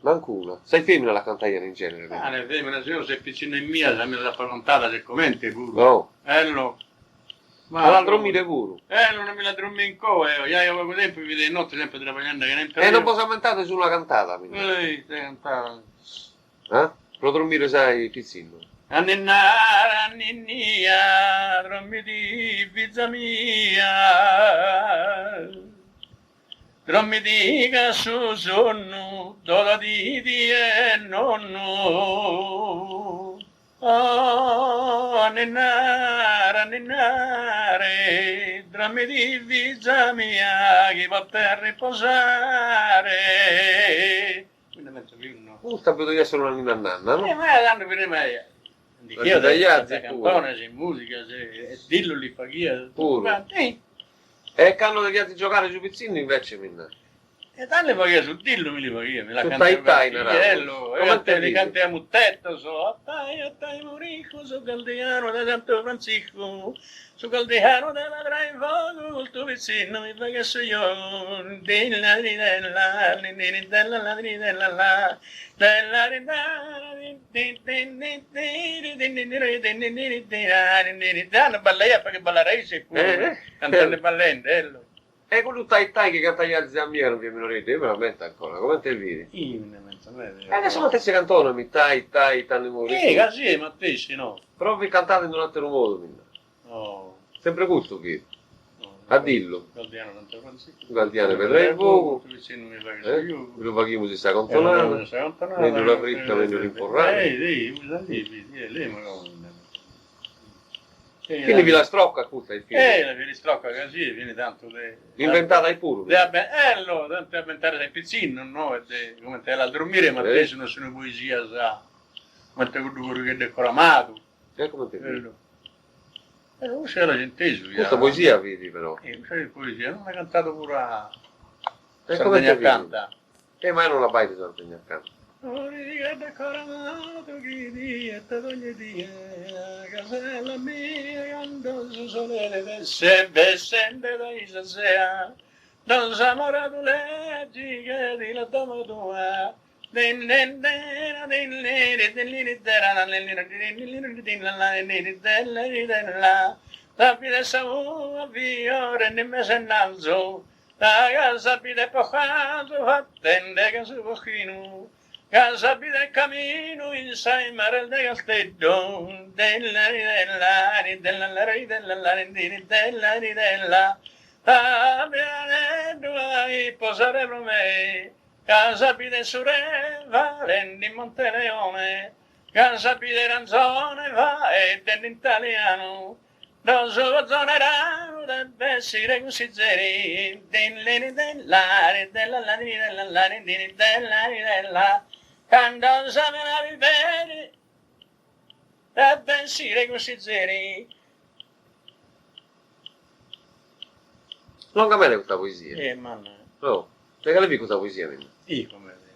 Mancuna. Sas feminas la cantaian in genere. Ah, le feminas, eo sa pitzinnia mia za mi l'apo contada e comente puru. Oh. Ello. A la drommire puru. Ello, non mi la drommio in coa eo, ja eo pagu tempus fit de notte sempre trabagliende chena E non bos ammentades una cantada, mi. Ei, ite cantada. Eh? Pro drommire sai pitzinnu. A ninnare a ninnia, drommidi fiza mia. Drommidi ca su sonnu dodat tie nonnu. Oh, a ninnare, a ninnare, drommidi fiza mia chi potes riposare. Custa bi deviat essere una ninna nanna, no? Eh, ma tando fit meda. L'aiutaiazis puru. Cantones e musicas e dillu li faghiat. Puru. E cando deviazis giogare su pitzinnu invece minna. E tando li faghiat su dillu mi li faghiat, mi la Su tai tai naramus. Comente li cantai a mutetos, atai atai moricu su galdianu de Santu Frantziscu, su galdianu de Padraifogu, custu pitzinnu mi faghet su giogu, dilla dilla dilla la dilla la Ballaiat faghet ballare a isse puru, cantende e ballende, ello. E cuddu tai tai chi cantaiat zia mia cando fia minoreddu, eo mi l'ammento ancora, comente fit? Ih, mi nd'ammento meda. E de sa matessi cantone mi tai tai tando Eh, casi est matessi, no? Però fit cantada in un'ateru modu, minna. No. Sempre custu fit. A dillu. Galdiano Santu Frantziscu. Galdiano 'e pedra 'e fogu. Su pitzinnu mi faghet su giogu. Bi lu faghimus in sa contonada. Mendula fritta, mendula inforrada. Eh, sì, cussa sì fit, eh, lema como mi nd'ammento. Quindi filastrocca custa est finida. Eh, filastrocca ca sì, fini tantu de. Inventada puru. De abe, ello, tantu de abbentare sos pitzinnos, no, e de comente a la drommire matessi no sun poesias comente cuddu corigheddu 'e coramadu. E comente fit? Ello. E cussa ja l'apo intesu ja. Custa poesia fit però. Eh, cussa fit poesia, l'ana cantadu puru a E Sardegna comente fit? canta. Eh, ma eo non la baito Sardegna canta. Corigheddu 'e coramadu chi ti 'ettat ogni die a casella mia cando su sole bessende bessende dai sa sea da s'amoradu gighe a domo tua Sa vida 'e sa ua fiorende in mesu 'e 'ennarzu Sa casa bida 'e pocazu fattende casu porchinu Ca sa vida est caminu in sas mares de Casteddu Fabianeddu a isposare pro me Ca sa vida 'e su re falende in Monteleone Ca sa vida 'e Ranzone faeddende in italianu Do su cuzone ranu de bessire cussizeri Cando sa mela biberi de bessire cussizeri. Longa meda custa poesia. Eh manna. Oh, de cale fit custa poesia minna? Ih comente.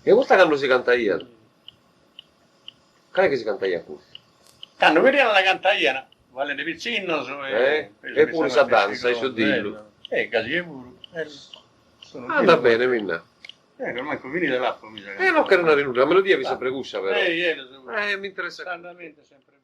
E custa cando si cantaiat? Cale chi si cantaiat custa? Cando cherian la cantaian, ballende pitzinnos e. E puru sa dansa 'e su dillu. E gasi puru. Andat bene minna. Eh, mancu finida l'apo mi sa E non cheret narrer nudda, la melodia fit sempre cussa però. Eh, mi interessat. S'andamentu est sempre.